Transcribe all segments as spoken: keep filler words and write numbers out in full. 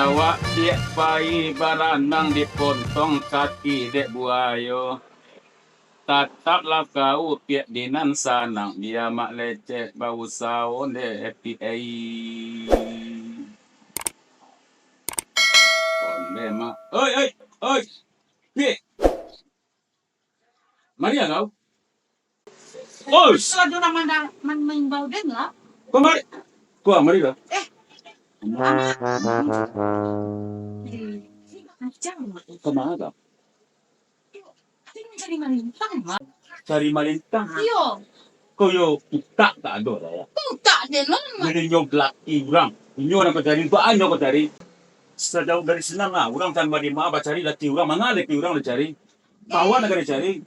Awak piak pai baranang di pontong kaki dek buayo. Tataplah kau piak di nan sanang, bia mak lecek bausawo dek piak ai. Onde mak. Oi, oi, oi. Piak. Mari lah kau. Oi. Kalau ada orang mana man-, maimbau den lah. Kau mari. Kau mari lah. Eh. Amak. Eh, macam. Kau mana kau? Tadi mencari malintang, Mak. Cari malintang? Iyo. Kau yo utak tak ado lah ya. Utak den lah, Mak. Jadi nyo laki urang. Inyo nan kau cari, untuak a nyo kau cari. Sajauah dari sinan lah, urang kan badi ma bacari laki urang, manga laki urang dicari. Kawan nan ka dicari.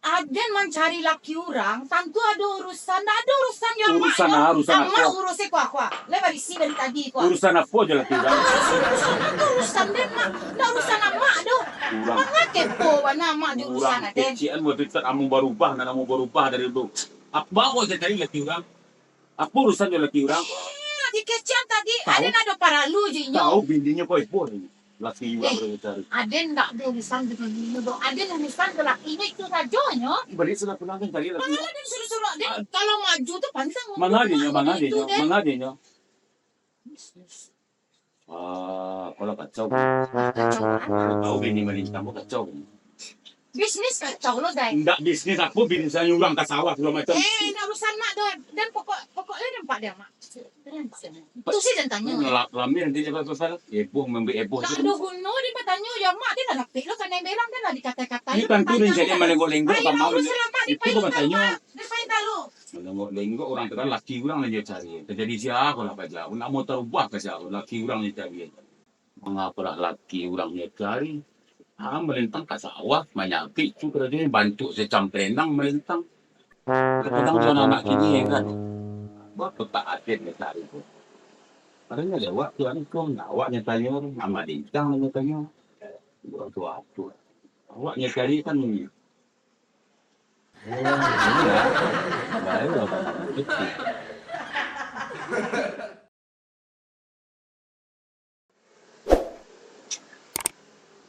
Aden mancari laki urang, tantu ado urusan. Ndak ado urusan jo amak. Urusan nyo. Ah, urusan apo? Amak urusi kua-kua. Lai barisi dari tadi kua. Urusan apo jo laki urang? Urusan, urusan apo urusan den, Mak? Ndak urusan amak doh. Urang. Manga kepo bana amak di urusan aden. Urang kecek an, waktu itu amu barubah, nan amu barubah dari dulu. Apo kau cari laki urang? Apo urusan jo laki urang? Eh, laki kecek an tadi, tahu. Aden ado paralu jo inyo. Tahu bininyo kok ibo ni. Laki urang. Eh, urang cari. Aden ndak ado urusan jo bininyo doh. Aden urusan jo lakinyo itu sajo nyo. Bari sudah pulang kan cari laki. Manga den suruh-suruh den. Ah. Kalau maju tu pantang. Manga den nyo, manga den nyo, manga den nyo. Ah, kalau kacau. Kacau apo? Tahu bini malintang kok kacau. Bisnis kacau lo, Dai. Ndak bisnis apo, bisnis urang ka sawah sagalo macam. Eh, ndak urusan mak doh. Dan pokok, pokok den nampak dia, Mak. Den nampak dia. Tu sih den tanyo. La-, lami nanti coba pasal. Eboh, memberi eboh. Ndak ado guno den batanyo, ya, Mak, den lah lapik lo, kanai berang, den lah dikatai-katai. Ini tantu den jadi malenggo-lenggo. Ayo, sama urus selamat, itu den pai batanyo. Den pai talu. Malenggo-lenggo urang tu kan laki urang nan nyo cari. Tajadi sia ko lah paja. Nak mau tarubah ka sia ko, laki urang nyo cari. Mangapolah laki urang nyo cari. Ah, malintang ka sawah, manyapik tu karajo nyo, bantuak se camperenang malintang. Kadang jo anak kini kan. Buat petak aden nyo cari tu. Padahal lewat tu kan, awak nyo tanyo, malintang nyo tanyo. Buat tu apo? Awak nyo cari kan ini.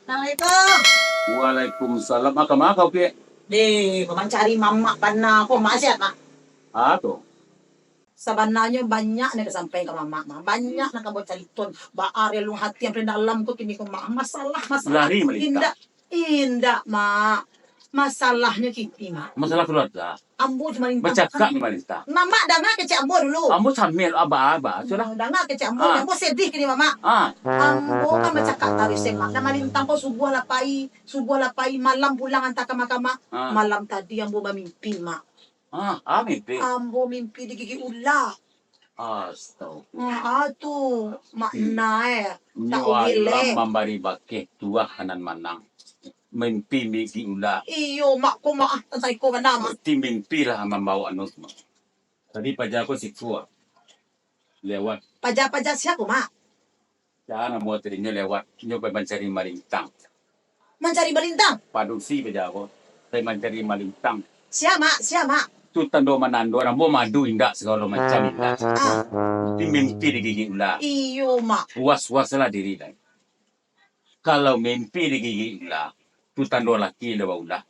Assalamualaikum. Waalaikumsalam. Ah, kama kau, Kek? Deh, mancari mamak bana ko, Mak, sihat, Mak? Ah, tu. Sabananyo banyak nan ka sampai ka mamak, Mak. Banyak nan ka ambo carito. Baa reluang hati ambo dalam ko kini ko, Mak. Masalah, masalah. Lari malintang. Indak. Indak, Mak. Masalahnyo kini, Mak. Masalah kaluarga. Ambo jo malintang. Bacakak jo malintang. Mamak danga kecek ambo dulu. Ambo sambil, aba, aba, sudah. Hmm, danga kecek ambo, ah. Ambo sedih kini, Mamak. Ah. Ambo kan bacakak taruih se, Mak. Nan malintang ko subuah lah pai, subuah lah pai, malam pulang antah ka makamah. Ah. Malam tadi ambo bamimpi, Mak. Ah, ah, mimpi. Ambo mimpi digigik ula. Astaga. Ah, tu makna, eh. Nyo alam mambari bakeh, tuah nan manang. Mimpi digigik ula. Iyo, Mak, ko, Mak, ah, tantang iko bana, Mak. Berarti mimpi lah mambao anu, Mak. Tadi paja ko siko, ah. Lewat. Paja-paja sia ko, Mak? Jan ambo tadinyo lewat, nyo pai mancari malintang. Mancari malintang? Padusi bajago, pai mancari malintang. Sia, Mak? Sia, Mak? Tu tando manando, ambo madu indak, sagalo macam indak. Ah. Ti mimpi digigik ula. Iyo, Mak. Puas-puaslah diri, Dai. Kalau mimpi digigik ula, tu tando laki lah baulah.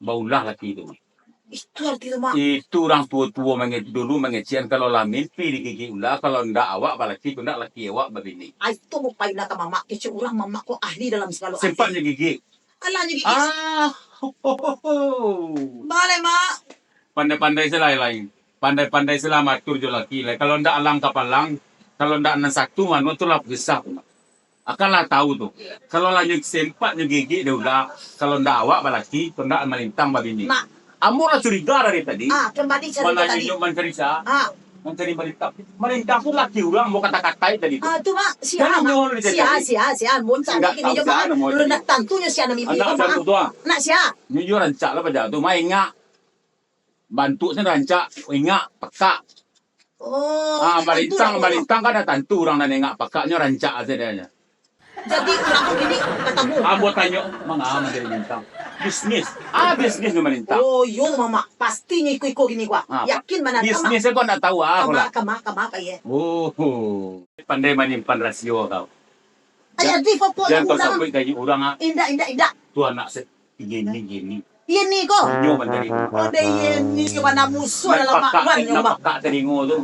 Baulah laki tu, Mak. Itu arti tu, Mak. Itu urang tuo-tuo mange-, dulu mangecekan, kalau lah mimpi digigik ula, kalau ndak awak balaki, tu ndak laki awak babini. Ah, itu mah pai nak ka mamak, kecek urang mamak ko ahli dalam sagalo. Sempat nyo gigik. Alah nyo gigik. Ah, ho, ho, ho, ho. Baleh, Mak. Pandai-pandai se lai-lai. Pandai-pandai se lah matur jo laki lai. Kalau ndak alang kapalang, kalau ndak nan satu mano tu lah pisah tu, Mak. Akan lah tahu tu. Kalau lah nyo sempat nyo gigik dek ula, kalau ndak awak balaki, tu ndak malintang babini. Mak. Ambo lah curiga dari tadi. Ah, kembali cerita tadi. Malah nyo mancari sa-, ah, mancari malintang. Malintang tu laki urang, ambo kata-katai tadi tu. Ah, tu, Mak. Sia, Mak. Sia, sia, sia. Ambo cari kini jo, Mak. Lu ndak tantu nyo sia nan mimpi. Anak satu tu, ah. Nak sia. Nyo jo rancak lah paja tu, Mak, ingak. Bantuak se rancak, ingak, pakak. Oh, ah, balintang, balintang kan dah tantu urang nan ingak pakaknyo rancak se dia nyo. Jadi, urang ko kini batamu. Ambo tanyo, manga mancari lintang? Bisnis. Ah, bisnis nan malintang. Oh, iyo, Mamak. Pasti ngiko-iko kini ko. Ah, yakin bana, bisnis ko ndak tahu, ah, kama, kama, kama, Pak, ye. Oh, pandai manyimpan rasio kau. Jadi, pokok jan kau urang sabuik gaji urang, ah. Indak, indak, indak. Tu anak se-, Yeni, Yeni. Yeni ko? Inyo mantari. Oh, deh, Yeni, bana musuah dalam pakak, mak wan, nyo, Mak. Pakak talingo tu.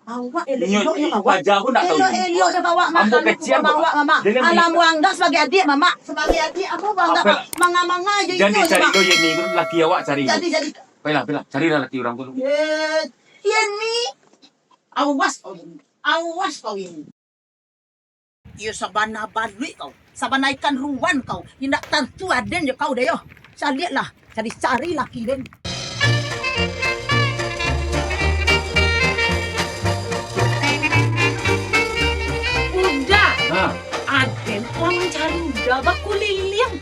Awak elok-elok nyo, awak. Paja pun ndak tahu. Elok-elok nyo, awak. Ambo makan kecek, awak, Mamak. Alah, ambo anggap sabagai adiak, Mamak. Sabagai adiak, ambo anggap, Mak. Manga-manga jo inyo, Mak. Jadi, cari do Yeni tu, laki awak cari. Jadi, jadi. Pailah, pailah. Carilah laki urang tu. Ye, Yeni. Awas kau, Yeni. Awas kau, Yeni. Iyo, sabana baluik kau, sabana ikan ruan kau, indak tantu aden jo kau deh yo. Caliaklah, cari-cari laki den. Uda. Ha. Aden lah mancari Uda bakuliliang.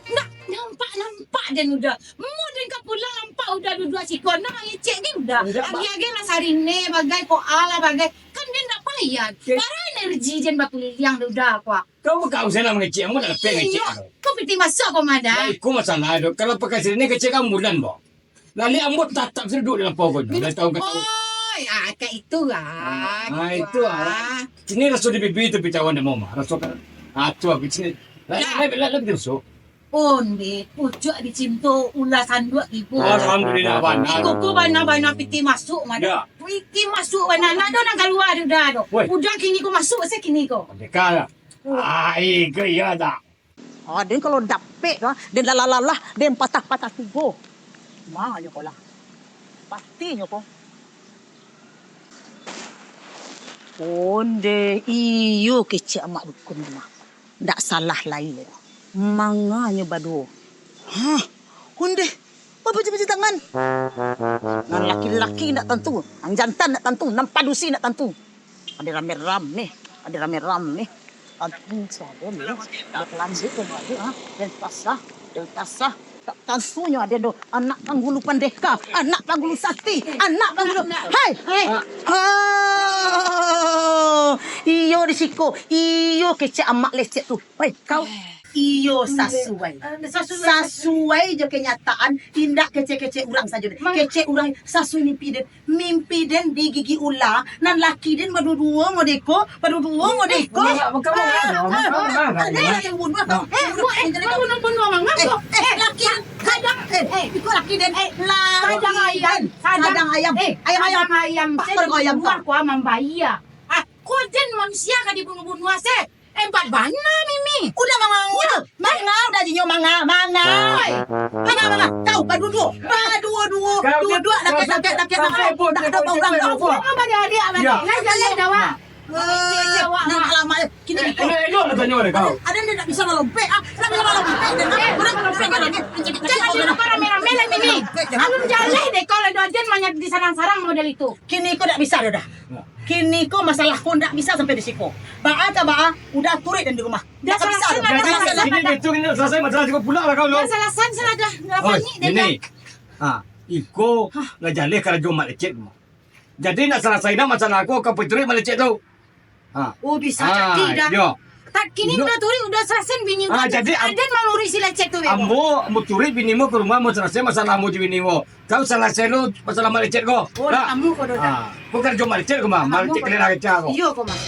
Ndak nampak-nampak den Uda. Mun den ka pulang nampak Uda duduak siko, nah, mangecek den Uda. Indak, Mak. Agiah-agiah lah sarine bagai, koa lah bagai. Kan den ndak payah. Oke. Bara energi den bakuliliang den Uda ko. Kau buka usaha nak mangecek, ambo ndak dapek ngecek. Iyo, kau. Kau pitih masuak ko mah, Da. Nah, iko masalah tu. Kalau pakai sirine kecek kan bulan, Bang. Lalu ambo tatap sirine duduak di lapau ko. Dari tahun ke tahun. Oi, ah, kayak itu lah. Ah, itu lah. Sini raso di bibi tu picawan demo mah. Raso kan. Ah, tu aku sini. Lah, lah, lah, lah, lah, lah. Onde, pucuak dicinto, ulah sanduak tibo. Alhamdulillah, bana. Iko ko bana-bana pitih masuak, mah. Ya. Pitih masuak bana, ndak ado nan kalua, Uda, doh. Woi. Uda kini ko masuak, se kini ko. Deka lah. Hmm. Ah, iko iya tak? Ah, den kalau dapek lah, den lalah-lalah, den patah-patah tigo. Ma nyo ko lah. Pasti nyo ko. Onde, iyo kecek amak dukun mah. Ndak salah lai. Manganyo baduo. Hah, ondeh, bapaji-paji tangan. Nan laki-laki ndak tantu, nan jantan ndak tantu, nan padusi ndak tantu. Ado rame-rame, ado rame-rame. Aduh, sabar ni. Ado kelanjut tu, ado, ha? Den tasah, den tasah. Tantunyo ado do, anak panghulu pandeka, anak panghulu sakti, anak panghulu, hai, hai. Ah. Oh, iyo di siko, iyo kecek amak lecek tu. Hei, kau. Iyo sasuai. Sasuai jo kenyataan, indak kecek-kecek urang sajo deh. Kecek urang sasuai mimpi den. Mimpi den digigik ula, nan laki den baduo-duo ngodeko, baduo-duo ngodeko. Bunuah, bunuah, bunuah, bunuah, bunuah. Eh, bunuah, bunuah, bunuah, bunuah, bunuah. Eh, eh, laki, sadang, eh, eh, iko laki den, eh, laki den. Sadang ayam, eh, sadang ayam, ayam, ayam. Sadang ayam, kau mambayia. Ah, kau den manusia ka dibunuah-bunuah, se. Hebat bana, Mimi. Uda manga, uda. Manga, uda jinyo manga, manga. Oi. Manga, manga. Kau baduduak. Baduo-duo. Duduak dakek-dakek, dakek manga. Dak ado urang kau. Kau baliak-baliak baliak. Lah, jaleh jawab. Nan alamak, eh. Kini iko. Elok-elok lah tanyo dek kau. Aden ndak bisa malompek, ah. Ndak bisa malompek, den. Urang malompek, urang. Jangan dibuka rame-rame lah, Mimi. Alun jaleh deh kau lah, aden manyadi sarang-sarang model itu. Kini iko ndak bisa, Uda. Kini ko masalah ko ndak bisa sampai di siko. Baa ka baa, Uda turuik den di rumah. Ndak bisa, Uda. Ndak bisa. Kini itu, kini salasai masalah siko pulo lah kau lo. Ndak salasai, salah dah. Ndak panik den dah. Ha, iko lah jaleh karajo Mak Lecet tu. Jadi nak salasai dah masalah ko, ka pai turuik Mak Lecet tu. Ha. Oh, bisa jadi dah. Iyo. Tak kini Uda turuik, Uda salasai bini Uda. Ah, jadi aden manuruik si Lecet tu, beko. Ambo, ambo turuik bini mo ka rumah, ambo salasai masalah ambo jo bini mo. Kau salasai lu masalah Mak Lecet ko. Oh, dah. Kamu ko dah. Ah, ko karajo Mak Lecet ko mah. Mak Lecet ko kalian dah kacau ko. Iyo ko mah.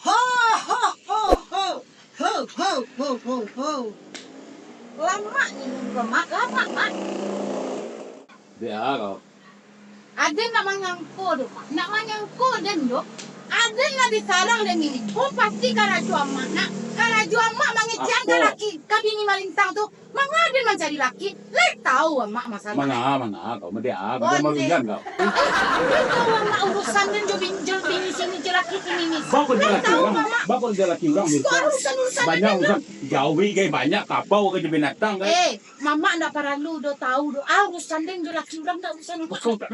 Ho, ho, ho, ho. Ho, ho, ho, ho, ho. Lamak ni, lamak, lamak, Mak. Bia kau. Aden ndak manyangko doh, Mak. Ndak manyangko den doh. Aden lah disarang den ini. Oh, pasti karajo amak, nak. Karajo amak mangecekan laki, ka bini malintang tu. Manga den mancari laki, lai tau amak masalah. Manga, manga, kau madiak, ah, kau marugian kau. Lai tau amak urusan den jo bin-, jo bini sini, jo laki sini ni. Bako jo laki urang, bako jo laki urang. Kau urusan-urusan banyak den urusan, jauhi gai banyak, kabau ka jo binatang gai. Eh, mamak ndak paralu do tau do. Ah, urusan den jo laki urang ndak urusan amak. Kau tak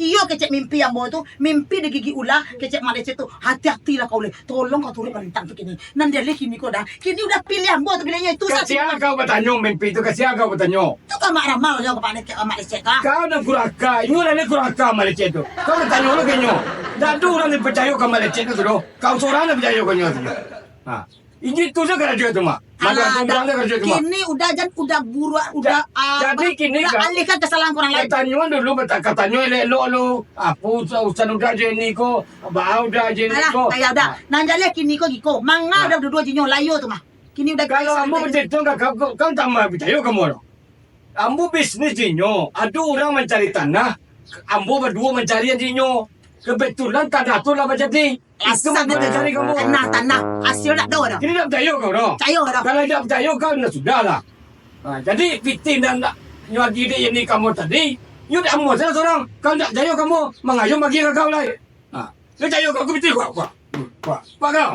Iyo kecek mimpi ambo tu, mimpi digigik ula, kecek Mak Lecet tu. Hati-hatilah kau leh. Tolong kau turuik parentah tu kini. Nan jaleh kini ko Da. Kini udah piliah ambo tu, piliahnyo itu. Ka sia kau batanyo mimpi tu, ka sia kau batanyo? Tu ka Mak Ramal nyo, ka Mak Lecet, ka Mak Lecet ka. Kau nan kurang aka, inyo lah nan kurang aka Mak Lecet tu. Kau batanyo lo ka inyo. Ndak ado urang nan picayo ka Mak Lecet tu doh. Kau sorang nan picayo ka inyo tu. Ha. Inyo tu sajo karajo tu, Mak. Alah, Mak, Da. Kini udah jan, udah buruak, udah, ah, jadi kini udah, alihkan kesalahan ka urang lain. Katanyo dulu, bata-, katanyo elok-elok lo. Apo urusan, urusan udah je ni ko, baa udah je ni ko. Alah, yo Da. Nan jaleh kini ko giko, manga udah duo-duo jinyo, layo tu mah. Kini udah. Kalau ambo bacarito ka kau, kau, kau tambah picayo ka ambo lo. Ambo bisnis dinyo, ado urang mancari tanah, ambo baduo mancari dinyo. Kebetulan tanah tu lah bajadi. Itu mah mancari kamu. Tanah, tanah, hasil dak ado dah. Kini dak picayo kau doh. Picayo dah. Kalau dak picayo kau, nah sudahlah. Ha, jadi pitih nan nak nyo agi dek ini kamu tadi, yo dak ambo sajo sorang. Kalau dak picayo kamu, mangayun bagi ka kau lai. Ha, dak picayo kau, aku pitih kau, kau. Kau, kau.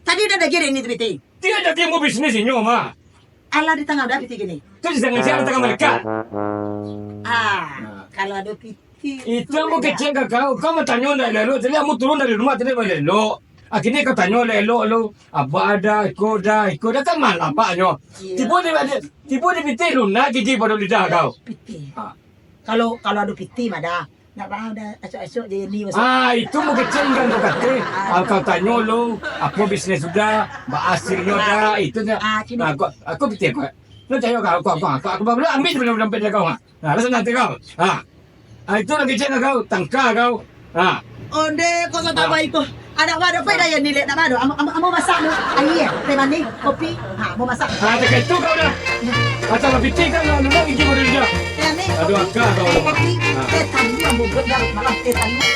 Tadi udah agi dek ini pitih. Dia dak ambo bisnis inyo mah. Alah di tangah udah pitih kini. Tu di tangah siapa tangah mereka? Ah, kalau ado pitih. Itu ambo kecek ka kau, kau batanyo ndak elok-elok, tadi ambo turun dari rumah tadi baelok-elok. Akhirnyo kau tanyo elok-elok lo, abak ado, iko ado, iko ado, kan malah abaknyo. Iyo. Tibo di, tibo di pitih lunak gigi pado lidah kau. Pitih. Ha. Kalau, kalau ado pitih mah Da. Ndak baa Da, esok-esok je ni masuk. Ah, itu mah kecek kan kau kato. Ah, kau tanyo lo, apo bisnis sudah, baa hasilnyo Da, itu nyo. Ah, kini. Ah, kau, kau pitih kau. Lo tanyo kau, kau, kau, kau, kau, kau, ambiak je dalam dompet kau, ha. Nah, rasa nanti kau. Ha. Ah, itu lah kecek kau, tangka kau. Ha. Onde, kau sa tabah iko. Anak baru apa dah yang ni, Lek? Nak baru? Ambo, ambo, ambo masak lu. Aia, teh manih, kopi. Ha, ambo masak. Ha, tak itu kau dah. Asal lah pitih kan, lah, lu nak izin baru dia. Teh manih, aduh, kopi, akal kau. Teh kopi, ha. Teh talia, ambo buat dah malam teh talia.